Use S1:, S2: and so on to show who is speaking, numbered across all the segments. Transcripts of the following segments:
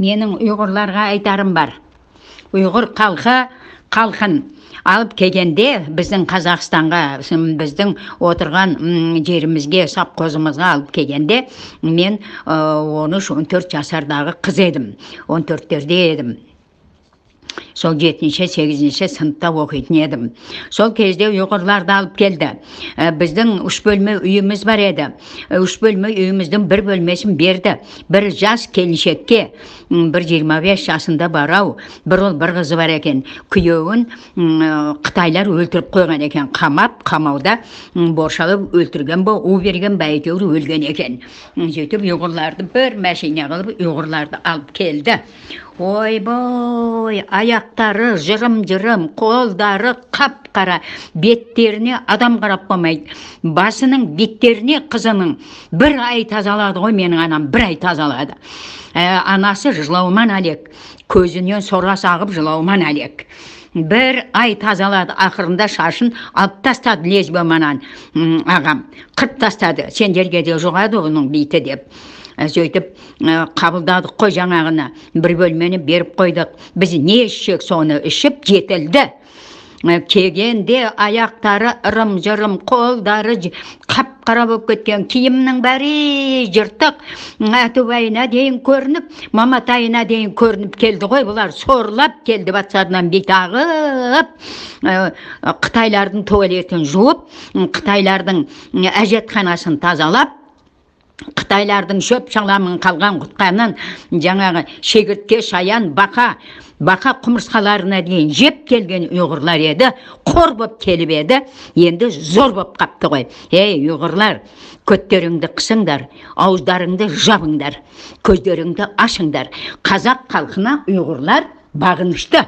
S1: Менің ұйғырларға айтарым бар. Ұйғыр халқы халқын алып келгенде біздің Қазақстанға, біздің отырған жерімізге, совхозымызға алып келгенде мен 13-14 жасардағы қыз едім. 14-терде едім. Сол 7-8 сыныпта оқитын едім. Сол кезде ұйғырларды алып келді. Біздің 3 бөлме үйіміз бар еді. 3 бөлме үйіміздің бір бөлмесін берді. Бір жас келіншекке, бір 25 жасында бар-ау, бір ұл, бір қызы бар екен. Күйеуін қытайлар өлтіріп қойған екен. Қамап, қамауда боршалып өлтірген бе, у берген бе, әйтеуір өлген екен. Сөйтіп ұйғырларды бір машина қылып ұйғырларды алып келді. Ойбой, аяқтары жырым-жырым, қолдары қап-қара, беттеріне адам қарап қоймайды. Басының беттеріне қызының бір ай тазалады ғой, менің анам бір ай тазалады. Анасы жылауман әлек, көзінен сорасы ағып жылауман әлек. Бір ай тазалады, ақырында шашын алып тастады лезвиеманан ағам, қырып тастады. Сендерге де жұғады оның бейті деп. Сөйтіп қабылдадық қой жаңағыны, бір бөлмені беріп қойдық. Біз не ішсек соны ішіп жетілді. Келгенде аяқтары ырым-жырым, қолдары қап-қара болып кеткен, киімнің бәрі жыртық, Әтубайына дейін көрініп, Маматайына дейін көрініп келді ғой. Бұлар сорлап келді батсарынан бет ағып, қытайлардың туалетін жуып, қытайлардың әжетханасын тазалап, қытайлардың шөп шаламын қалған құтқанын жаңағы шегіртке, шаян, бақа, бақа құмырсқаларына дейін жеп келген ұйғырлар еді, қор боп келіп еді, енді зор боп қапты ғой. Ей, ұйғырлар, көттеріңді қысыңдар, ауыздарыңды жабыңдар, көздеріңді ашыңдар. Қазақ халқына ұйғырлар бағынышты.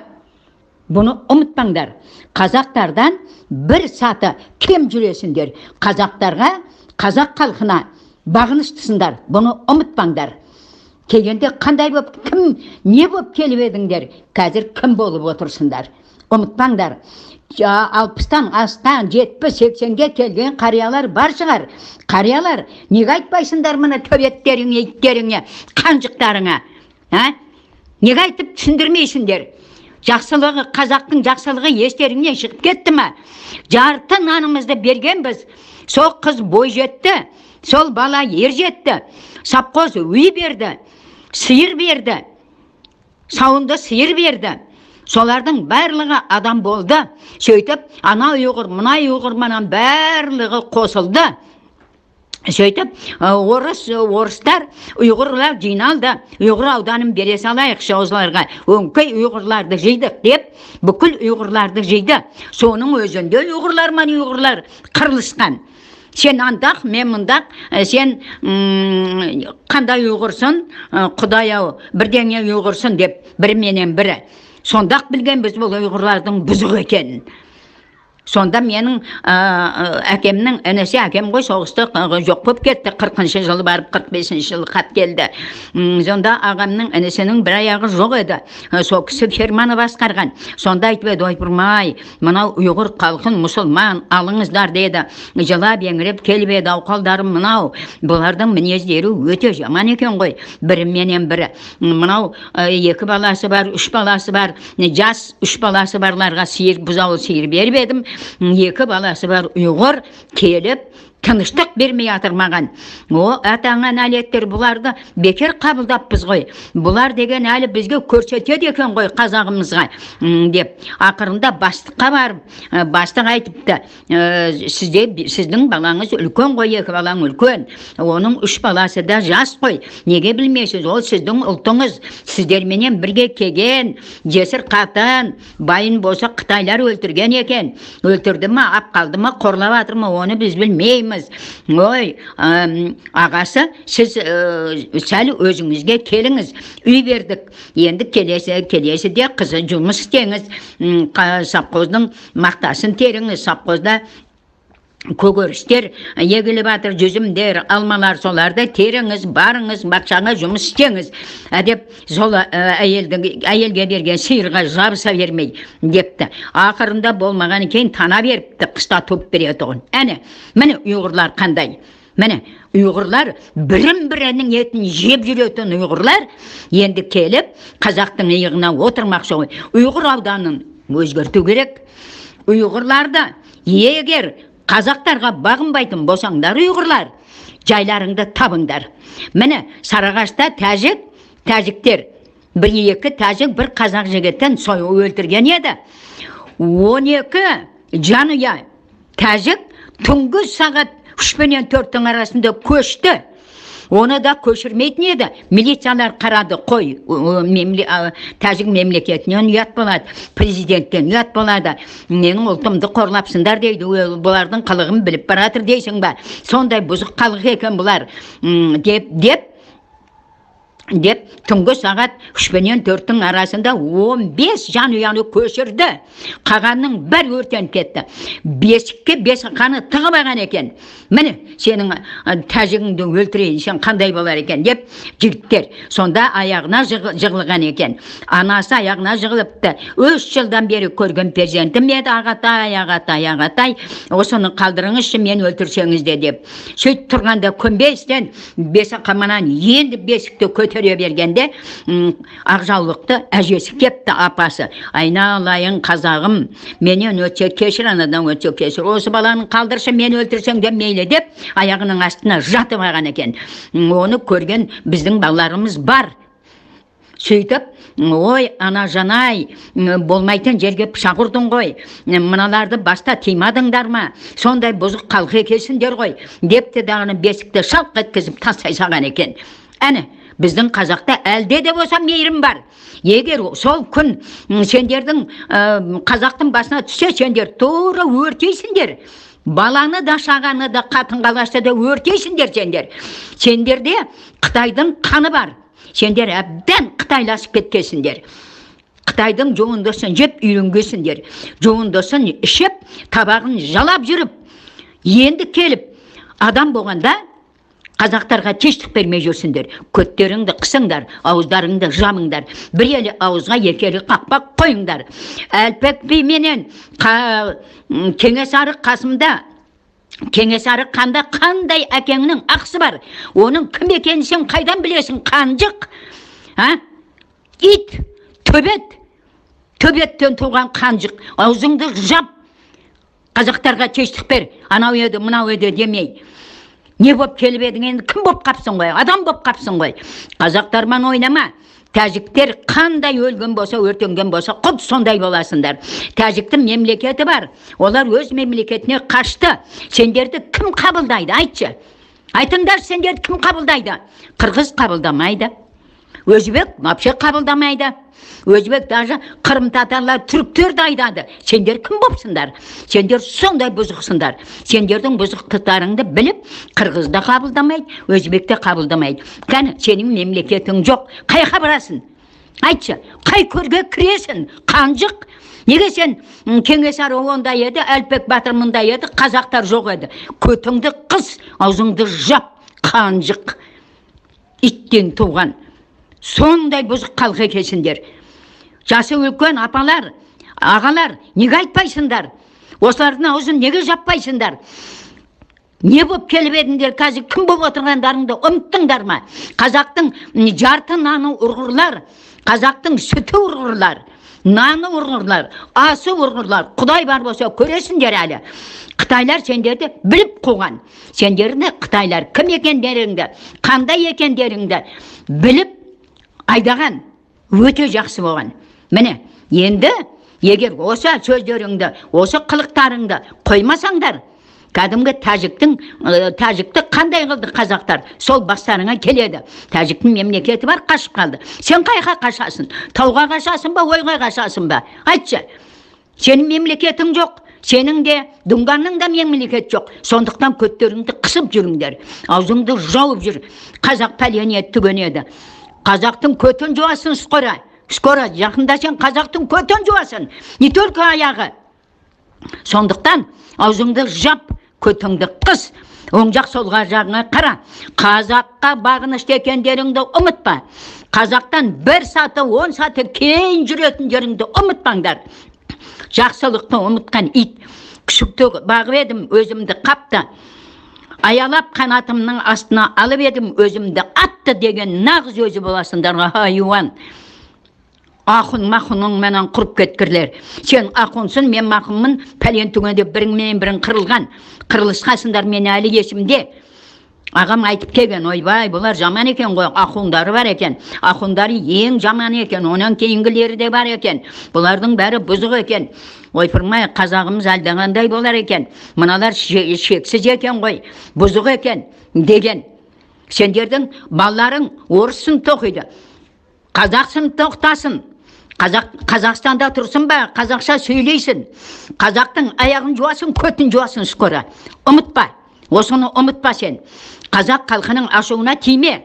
S1: Бұны ұмытпаңдар. Қазақтардан бір саты кем жүресіңдер. Қазақтарға, қазақ халқына бағыныштысыңдар, бұны ұмытпаңдар. Келгенде қандай боп, кім, не боп келіп едіңдер, қазір кім болып отырсыңдар. Ұмытпаңдар. 60-тан асқан, 70-80-ге келген қариялар бар шығар. Қариялар, неге айтпайсыңдар мына төбеттеріңе, иттеріңе, қанжықтарыңа? А? Неге айтып түсіндірмейсіңдер? Жақсылығы, қазақтың жақсылығы естеріңнен шығып кетті ме? Жарты нанымызды бергенбіз. Сол қыз бой жетті, сол бала ер жетті. Совхоз үй берді, сиыр берді, сауынды сиыр берді. Солардың барлығы адам болды. Сөйтіп, ана ұйғыр, мына ұйғыр манан барлығы қосылды. Сөйтіп, орыстар, ұйғырлар жиналды. Ұйғыр ауданын бере салайық жаузларға. Өңкей ұйғырларды жидық деп, бүкіл ұйғырларды жиды. Соның өзінде ұйғырлар мен ұйғырлар қырылысқан. Сен андақ, мен мындақ, сен қандай ұйғырсың, Құдай-ау, бірдеңе ұйғырсың деп бірі менен бірі. Сондақ білген біз бұл ұйғырлардың бұзық екенін. Сонда менің әкемнің інісі, әкем ғой соғыста жоқ болып кетті, 40-шы жылы барып 45-ші жылы хат келді. Сонда ағамның інісінің бір аяғы жоқ еді. Сол кісі ферманы басқарған. Сонда айтып еді, ойпырмай, мынау ұйғыр халқын мұсылман алыңыздар деді. Жылап еңіреп келіп еді, ауқалдарым мынау. Бұлардың мінездері өте жаман екен ғой. Бірі менен бірі. Мынау 2 баласы бар, 3 баласы бар, жас 3 баласы барларға сиыр, бұзауы сиыр беріп едім. 2 баласы бар ұйғыр келіп тыныштық бермей жатыр маған. О, атаңа нәлеттер, бұларды бекер қабылдаппыз ғой. Бұлар деген әлі бізге көрсетеді екен ғой қазағымызға деп. Ақырында бастыққа барып, бастық айтыпты, сіздің балаңыз үлкен ғой, 2 балаң үлкен. Оның 3 баласы да жас қой. Неге білмейсіз? Ол сіздің ұлтыңыз. Сіздерменен бірге келген жесір қатын, байын болса қытайлар өлтірген екен. Өлтірді ма, ап қалды ма, қорлап жатыр ма, оны біз білмейміз. Ой, ағасы, сіз сәл өзіңізге келіңіз. Үй бердік. Енді келесі де қызы жұмыс істеңіз. Совхоздың мақтасын теріңіз. Совхозда көгерістер егіліп жатыр, жүзімдер, алмалар, соларды теріңіз, барыңыз, бақшаңа жұмыс істеңіз. Деп сол әйелге берген сиырға жабыса бермей депті. Ақырында болмаған кейін тана беріпті, қыста туып беретұғын. Әне, міне ұйғырлар қандай. Міне, ұйғырлар бірін-бірінің етін жеп жүретін ұйғырлар енді келіп қазақтың иығына отырмақшы ғой. Ұйғыр ауданын өзгерту керек. Ұйғырларды егер қазақтарға бағынбайтын болсаңдар, ұйғырлар, жайларыңды табыңдар. Міне, Сарыағашта тәжіктер, бір-екі тәжік, бір қазақ жігітін сойып өлтірген еді. 12 жанұя тәжік түнгі сағат 3 пенен 4-тің арасында көшті. Оны да көшірмейтін еді. Милициялар қарады, қой, тәжік мемлекетінен ұят болады, президенттен ұят болады, менің ұлтымды қорлапсыңдар дейді, бұлардың қылығын біліп баратыр дейсің ба? Сондай бұзық халық екен бұлар, деп түнгі сағат 3 пенен 4-тің арасында 15 жанұяны көшірді. Қағанның бәрі өртеніп кетті. Бесікке бесікқаны тығып алған екен. Міне, сенің тәжігіңді өлтірейін, сен қандай болар екен деп жігіттер сонда аяғына жығылған екен. Анасы аяғына жығылыпты. 3 жылдан бері көрген перзентім еді, ағатай, ағатай, ағатай, осыны қалдырыңызшы, мен өлтірсеңіз де деп. Сөйтіп тұрғанда көнбестен бесікқаманан енді бесікті көтере бергенде ақ жаулықты әжесі кепті, апасы. Айналайын қазағым, менен өтсе кешір, анадан өтсе кешір, осы баланы қалдыршы, мен өлтірсең де мейлі деп аяғының астына жатып алған екен. Оны көрген біздің балаларымыз бар. Сөйтіп, ой, ана жанай, болмайтын жерге пышақ ұрдың ғой, мыналарды баста тыймадыңдар ма, сондай бұзық халқы екенсіңдер ғой депті дағыны бесікті шалқ еткізіп тастай салған екен. Әне, біздің қазақта әлде де болса мейірім бар. Егер сол күн сендердің қазақтың басына түссе, сендер тура өртейсіңдер. Баланы да, шағаны да, қатын қалашты да өртейсіңдер сендер. Сендерде Қытайдың қаны бар. Сендер әбден қытайласып кеткенсіңдер. Қытайдың жуындысын жеп үйренгенсіңдер. Жуындысын ішіп, табағын жалап жүріп, енді келіп адам болғанда қазақтарға тыныштық бермей жүрсіңдер. Көттеріңді қысыңдар, ауыздарыңды жамыңдар. Бір елі ауызға, екі елі қақпақ қойыңдар. Әлпек би менен Кенесары Қасымда, Кенесары қанда қандай әкеңнің ақысы бар? Оның кім екенін сен қайдан білесің? Қанжық, а? Ит, төбет, төбеттен туған қанжық. Аузыңды жап, қазақтарға тыныштық бер. Анау еді, мынау еді демей. Не боп келіп едің енді, кім боп қапсың ғой, адам боп қапсың ғой. Қазақтармен ойнама. Тәжіктер қандай өлген болса, өртенген болса, құд сондай боласыңдар. Тәжіктің мемлекеті бар. Олар өз мемлекетіне қашты. Сендерді кім қабылдайды? Айтшы. Айтыңдар, сендерді кім қабылдайды? Қырғыз қабылдамайды. Өзбек вообще қабылдамайды. Өзбек даже қырым татарлар, түріктер де айдады. Сендер кім бопсыңдар? Сендер сондай бұзықсыңдар. Сендердің бұзықтықтарыңды біліп, қырғыз да қабылдамайды, өзбек те қабылдамайды. Кәні, сенің мемлекетің жоқ. Қайға барасың? Айтшы, қай көрге кіресің? Қанжық. Неге сен Кенесары ондай еді, Әлпек батыр мындай еді, қазақтар жоқ еді? Көтіңді қыс, аузыңды жап, қанжық. Иттен туған. Сондай бұзық халық екенсіңдер. Жасы үлкен апалар, ағалар, неге айтпайсыңдар? Осылардың аузын неге жаппайсыңдар? Не боп келіп едіңдер, қазір кім боп отырғандарыңды ұмыттыңдар ма? Қазақтың жарты наны ұрғырлар, қазақтың сүті ұрғырлар, наны ұрғырлар, асы ұрғырлар. Құдай бар болса көресіңдер әлі. Қытайлар сендерді біліп қуған. Сендерді қытайлар кім екендеріңді, қандай екендеріңді біліп айдаған, өте жақсы болған. Міне, енді егер осы сөздеріңді, осы қылықтарыңды қоймасаңдар, кәдімгі тәжікті қандай қылды қазақтар, сол бастарыңа келеді. Тәжіктің мемлекеті бар, қашып қалды. Сен қайға қашасың? Тауға қашасың ба, ойға қашасың ба? Айтшы, сенің мемлекетің жоқ, сенің де, Дүнганның да мемлекет жоқ. Сондықтан көттеріңді қысып жүріңдер, аузыңды жауып жүр. Қазақ пәлен еді, түген еді. Қазақтың көтін жуасын скоро. Скоро, жақында сен қазақтың көтін жуасын, не только аяғы. Сондықтан аузыңды жап, көтіңді қыс, оң жақ солға жағыңа қара. Қазаққа бағынышты екендеріңді ұмытпа. Қазақтан бір саты, 10 саты кейін жүретіндеріңді ұмытпаңдар. Жақсылықты ұмытқан ит. Күшікті бағып едім, өзімді қапты. Аялап қанатымның астына алып едім, өзімді атты деген нағыз өзі боласыңдар, хайуан. Ахун махунның менен құрып кеткірлер. Сен ахунсың, мен махунмын, пәлен түген деп бірің менен бірің қырылған. Қырылысқасыңдар, мен әлі есімде. Ағам айтып келген, ойбай, бұлар жаман екен ғой, ахундары бар екен. Ахундары ең жаман екен, онан кейінгілері де бар екен. Бұлардың бәрі бұзық екен. Ойпырмай, қазағымыз әлдеқандай болар екен. Мыналар шексіз екен ғой, бұзық екен деген. Сендердің балаларың орыс сыныпта оқиды, қазақ сыныпта оқытасың. Қазақстанда тұрсың ба, қазақша сөйлейсің. Қазақтың аяғын жуасың, көтін жуасың скоро. Ұмытпа, осыны ұмытпа сен. Қазақ халқының ашуына тиме.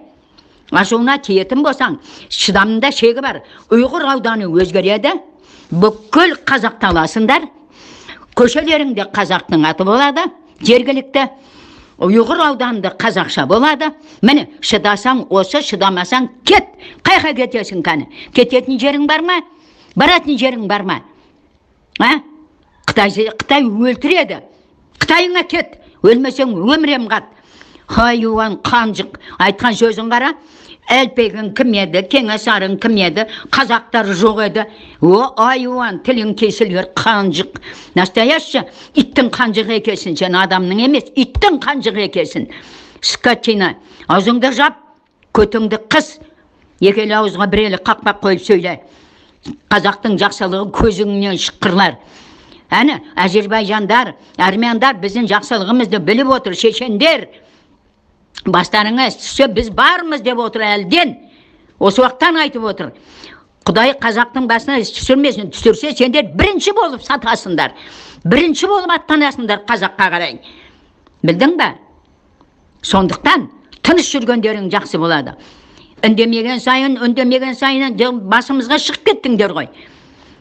S1: Ашуына тиетін болсаң, шыдамында шегі бар. Ұйғыр ауданы өзгереді, бүкіл қазақты аласыңдар. Көшелеріңде қазақтың аты болады, жергілікті. Ұйғыр ауданында қазақша болады. Міне, шыдасаң осы, шыдамасаң кет. Қайға кетесің кәні? Кететін жерің бар ма? Баратын жерің бар ма? А? Қытай өлтіреді. Қытайыңа кет. Өлмесең өмірем қат. Хайуан қанжық. Айтқан сөзін қара. Әлпегің кім еді? Кеңесарың кім еді? Қазақтар жоқ еді. О, айуан, тілің кесілгір қанжық. Настоящий иттің қанжығы екесін. Сен адамның емес, иттің қанжығы екесін. Скотина. Аузыңды жап, көтіңді қыс. Екі елі ауызға бір елі қақпақ қойып сөйле. Қазақтың жақсылығы көзіңнен шыққырлар. Әні, әзербайжандар, армяндар біздің жақсылығымызды біліп отыр, шешендер. Бастарыңа түссе біз бармыз деп отыр әлден. Осы уақыттан айтып отыр. Құдай қазақтың басына түсірмесін, түсірсе сендер бірінші болып сатасыңдар. Бірінші болып аттанасыңдар қазаққа қарай. Білдің бе? Сондықтан тыныш жүргендерің жақсы болады. Үндемеген сайын, үндемеген сайын басымызға шығып кеттіңдер ғой.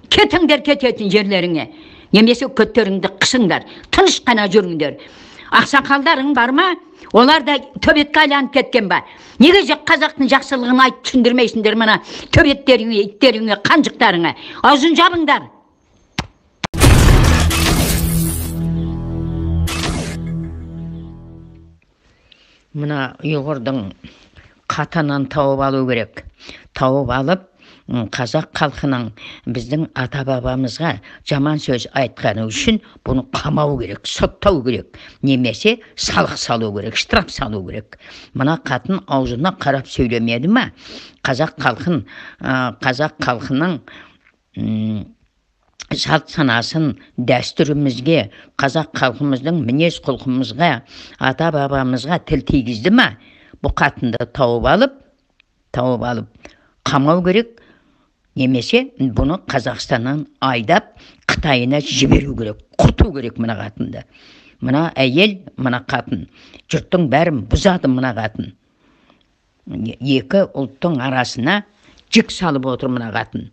S1: Кетіңдер кететін жерлеріңе. Немесе көттеріңді қысыңдар. Тыныш қана жүріңдер. Ақсақалдарың бар ма? Олар да төбетке айланып кеткен ба? Неге қазақтың жақсылығын айтып түсіндірмейсіңдер мына төбеттеріңе, иттеріңе, қанжықтарыңа? Аузын жабыңдар. Мына ұйғырдың қатанын тауып алу керек. Тауып алып, қазақ халқының біздің ата-бабамызға жаман сөз айтқаны үшін бұны қамау керек, соттау керек, немесе салық салу керек, штраф салу керек. Мына қатын аузына қарап сөйлемеді ма? Қазақ халқын, қазақ халқының салт санасын, дәстүрімізге, қазақ халқымыздың мінез құлқымызға, ата-бабамызға тіл тигізді ма? Бұл қатынды тауып алып қамау керек. Немесе бұны Қазақстаннан айдап, Қытайына жіберу керек, құрту керек мына қатынды. Мына әйел, мына қатын. Жұрттың бәрін бұзады мына қатын. Екі ұлттың арасына жік салып отыр мына қатын.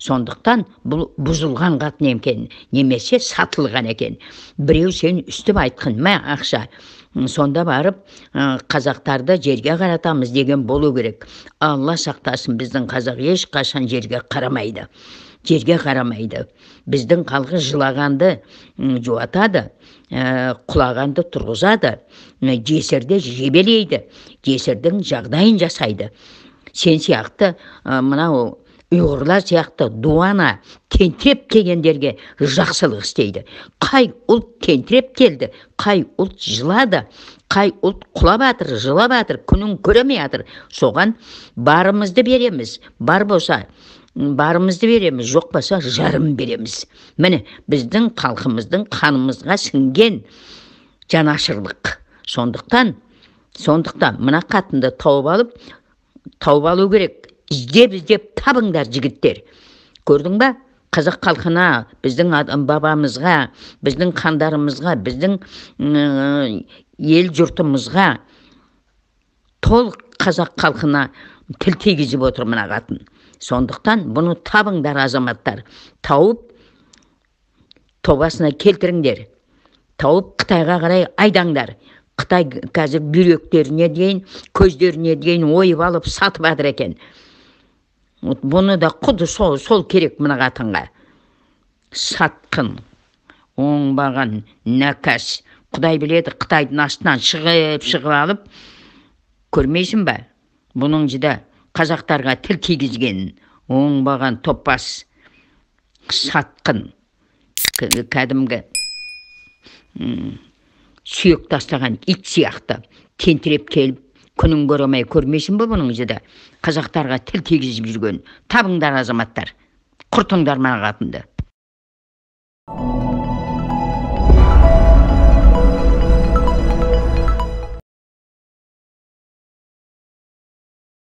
S1: Сондықтан бұл бұзылған қатын екен, немесе сатылған екен. Біреу сен үстіп айтқан, мә ақша. Сонда барып, қазақтарды жерге қаратамыз деген болу керек. Алла сақтасын, біздің қазақ ешқашан жерге қарамайды. Жерге қарамайды. Біздің халқы жылағанды жуатады, құлағанды тұрғызады, жесірді жебелейді, жесірдің жағдайын жасайды. Сен сияқты, мынау ұйғырлар сияқты дуана тентіреп келгендерге жақсылық істейді. Қай ұлт тентіреп келді, қай ұлт жылады, қай ұлт құлап жатыр, жылап жатыр, күнін көремей жатыр. Соған барымызды береміз. Бар болса барымызды береміз, жоқ болса жарым береміз. Міне біздің халқымыздың қанымызға сіңген жанашырлық. Сондықтан мына қатынды тауып алу керек. Іздеп-іздеп табыңдар жігіттер. Көрдің ба? Қазақ халқына, біздің бабамызға, біздің қандарымызға, біздің ел жұртымызға, толық қазақ халқына тіл тигізіп отыр мына қатын. Сондықтан бұны табыңдар азаматтар. Тауып тобасына келтіріңдер. Тауып Қытайға қарай айдаңдар. Қытай қазір бүйректеріне дейін, көздеріне дейін ойып алып сатып жатыр екен. Бұны да құды сол керек мына қатынға. Сатқын, оңбаған, нәкәс, Құдай біледі, Қытайдың астынан шығып алып, көрмейсің ба? Бұның жыда қазақтарға тіл тигізген оңбаған топас сатқын, кәдімгі сүйек тастаған ит сияқты тентіреп келіп, күнін көре алмай, көрмейсің бе бұның жыда қазақтарға тіл тигізіп жүрген? Табыңдар, азаматтар, құртыңдар мына қатынды.